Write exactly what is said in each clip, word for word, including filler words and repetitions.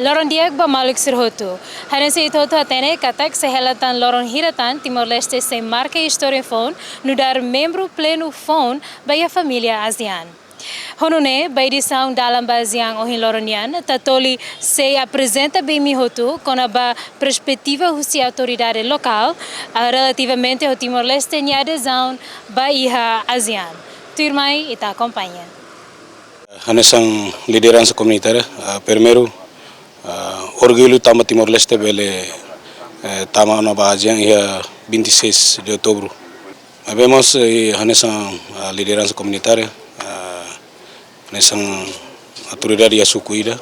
Loron di'ak ba maluk sira hotu. Hanesan ita hotu hatene katak sei hela tan loron hira tan Timor-Leste sei marka istória foun nu'udar membru plenu foun ba iha família ASEAN. Ho nune'e, ba edisaun Dalan ba ASEAN ohin loron nian, Tatoli sei aprezenta ba imi hotu kona-ba perspetiva husi autoridade lokál, ah, relativamente ho Timor-Leste nia adezaun ba iha ASEAN. Tuirmai ita akompaña. Hanesan lideransa komunitária, ah, primeiru, ah, orgullu tanba Timor-Leste bele, eh, tama ona ba ASEAN iha vinte e seis de outubro. Maibé mós, eh, hanesan, ah, lideransa komunitária, ah, hanesan autoridade iha suku ida,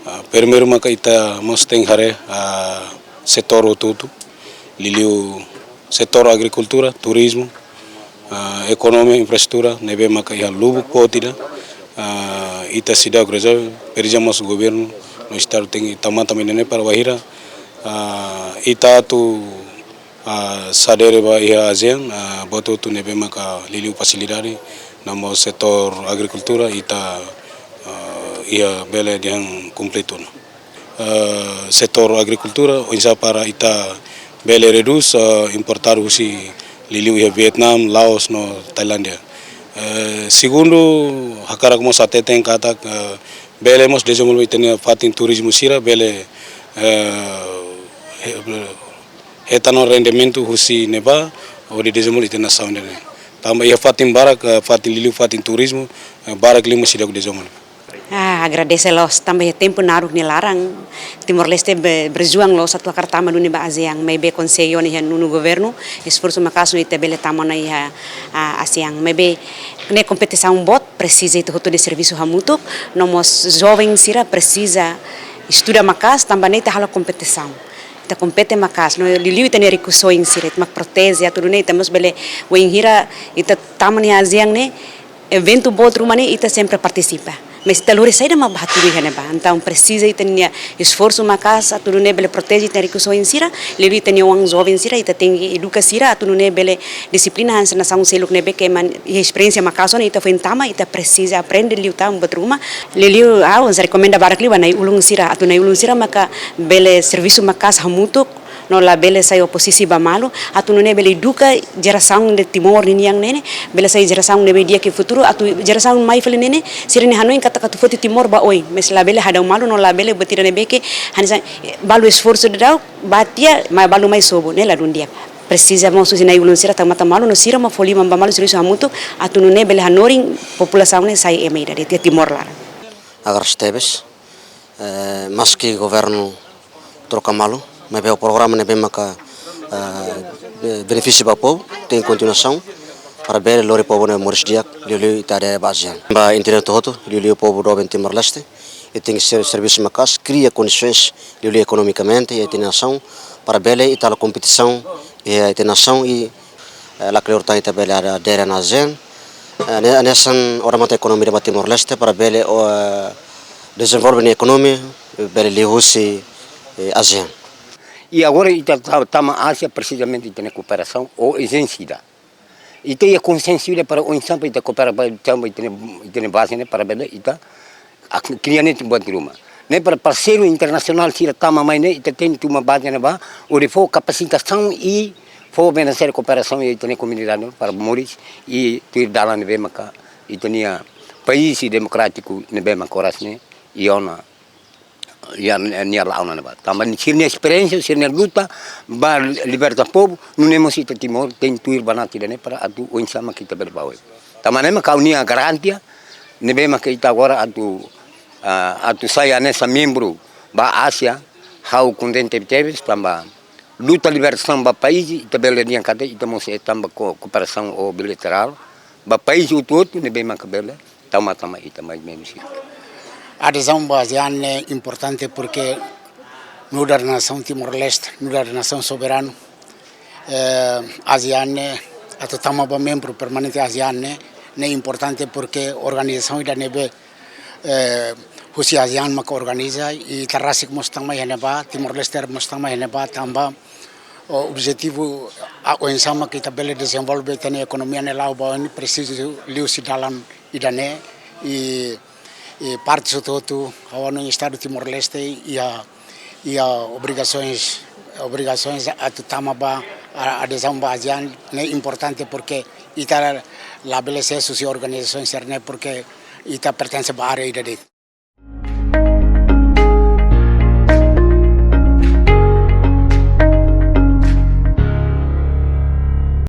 ah, primeiru maka ita mós tenke haree, ah, setór hotu-hotu, liuliu setór agrikultura, turizmu, ah, ekonomia, infraestrutura, ne'ebé maka iha lubuk boot ida, ah, ita seidauk rezolve, presiza mós governu no estadu tenke tama tan ba ida-ne'e para bainhira, ah, ita atu, ah, sei adere ba iha ASEAN, ah, buat hotu ne'ebé maka liuliu fasilidade, no mós setór agrikultura, ita, ah, iha bele dehan kompletu ona. Eh, setór agrikultura, oinsá para ita bele redús, eh, importadu husi liuliu iha Vietnam, Laos no Tailándia. Eh, segundu, hakarak mós hateten katak, eh, bele mós dezenvolve ita-nia fatin turizmu sira, bele, eh, he-, hetan ona rendimentu husi ne'ebá, hodi dezenvolve ita-nia nasaun ida-ne'e. Tanba iha fatin barak, eh, fatin liuliu fatin turizmu, eh, barak liu mós seidauk dezenvolve. Ah, agradese loos, tanba iha tempu naruk nia laran, Timor-Leste be-, berjuang loos atu hakarak tama duni ba ASEAN, maibé konsellu ne'e iha nonu governu, esforsu maka'as no ita bele tama ona iha, ah, ASEAN. Maibé ne'e kompetisaun boot, presiza ita hotu-hotu servisu hamutuk, no mós joven sira presiza estuda maka'as, tanba ne'e ita halo kompetisaun. Ita kompete maka'as, no liuliu ita-nia rikusoin sira, ita mak proteje, atu nune'e ita mós bele, wainhira ita tama iha ASEAN ne'e, eventu boot ruma ne'e ita sempre partisipa. Mas ita lori saida mak bá hatudu iha ne'ebá. Entaun presiza ita-nia esforsu maka'as atu nune'e bele proteje ita-nia rikusoin sira, liuliu ita-nia oan joven sira, ita tenke eduka sira atu nune'e bele dixiplina hanesan nasaun seluk ne'ebé ke ema iha esperiénsia maka'as ona, ita foin tama, ita presiza aprende liután buat ruma. Liuliu ha'u sei rekomenda barak liu ba na'i-ulun sira, atu na'i-ulun sira maka bele servisu maka'as hamutuk, no labele sai oposisi ba malu, atu nune'e bele eduka jerasaun de Timor ninian ne'e, bele sai jerasaun ne'ebé di'ak iha futuru, atu jerasaun mai fali ne'e, sira-nia hanoin katak atu foti Timor ba oin, mas labele hadau malu no labele buat ida ne'ebé ke, hanesan, balu esforsu daudaun, bá tiha, mai balu mai sobu, ne'e ladún di'ak. Presiza mós husi na'i-ulun sira tau matan malu, no sira mak fó liman ba malu, servisu hamutuk, atu nune'e bele hanorin populasaun ne'e sai ema ida de'it iha Timor laran. Agora tebes, eh, maski governu troka malu, maibé programa ne'ebé maka, eh, be-, benefísiu ba povu, tenke kontinuasaun, para bele lori povu ne'e moris di'ak, liuliu ita adere ba ASEAN. Ba internet hotu, liuliu povu doben Timor-Leste, ita tenke ser-, servisu maka'as, kria kondisoens, liuliu ekonomikamente, iha ita-nia nasaun, para bele ita halo kompetisaun, iha ita-nia nasaun, i eh, lakleur tan ita bele adere ona ASEAN. Eh, ne'e, hanesan odamatan ekonomia ba Timor-Leste para bele, eh, dezenvolve nia ekonomia, eh, bele liuhusi, eh, ASEAN. I agora ita ta-, tama ASEAN presizamente ita-nia kooperasaun ho ezijénsia ida. Ita iha konsensu ida para oinsá para ita koopera ba tama ita-nia, ita-nia baze ne'e para bele ita ak-, kria ne'e buat ruma. Ne'e para parseiru internasionál sira tama mai ne'e, ita tenke toma baze ne'ebá, hodi fó kapasitasaun i fó benefísiu kooperasaun iha ita-nia komunidade para moris i tuir dalan ne'ebé maka ita-nia país demokrátiku ne'ebé maka oras ne'e iha ona, iha nia la'o ona ne'ebá. Tanba sira-nia esperiénsia, sira-nia luta ba liberta povu, nune'e mós ita Timor tenke tuir banati ida-ne'e para atu oinsá mak ita bele ba oin. Tanba ne'e mak ha'u-nia garantia, ne'ebé maka ita agora atu, ah, atu sai hanesan membru ba ASEAN, ha'u kontente tebes tanba luta libertasaun ba país, ita bele dehan katak ita mós hetan ba ko-, kooperasaun ho bilaterál, ba país hotu-hotu ne'ebé maka bele tau matan mai ita mais menus. Adezaun ba ASEAN ne'e importante porque nu'udar nasaun Timor-Leste, nu'udar nasaun soberanu, eh, ASEAN ne'e, atu tama ba membru permanente ASEAN ne'e, ne'e importante porque organizasaun ida ne'ebé, eh, husi ASEAN maka organiza, i ita rasik mós tama iha ne'ebá, Timor-Leste mós tama iha ne'ebá, tanba, o, objetivu, ah, oinsá mak ita bele dezenvolve ita-nia ekonomia ne'e la'o ba oin, presiza liuhusi dalan ida-ne'e, i I parte hotu-hotu, ha'u hanoin Estadu Timor-Leste iha, iha obrigasoens, obrigasoens atu tama ba a- adezaun ba ASEAN ne'e importante, porke ita labele sees husi organizasoens sira-ne'e, porke ita pertense ba área ida de'it.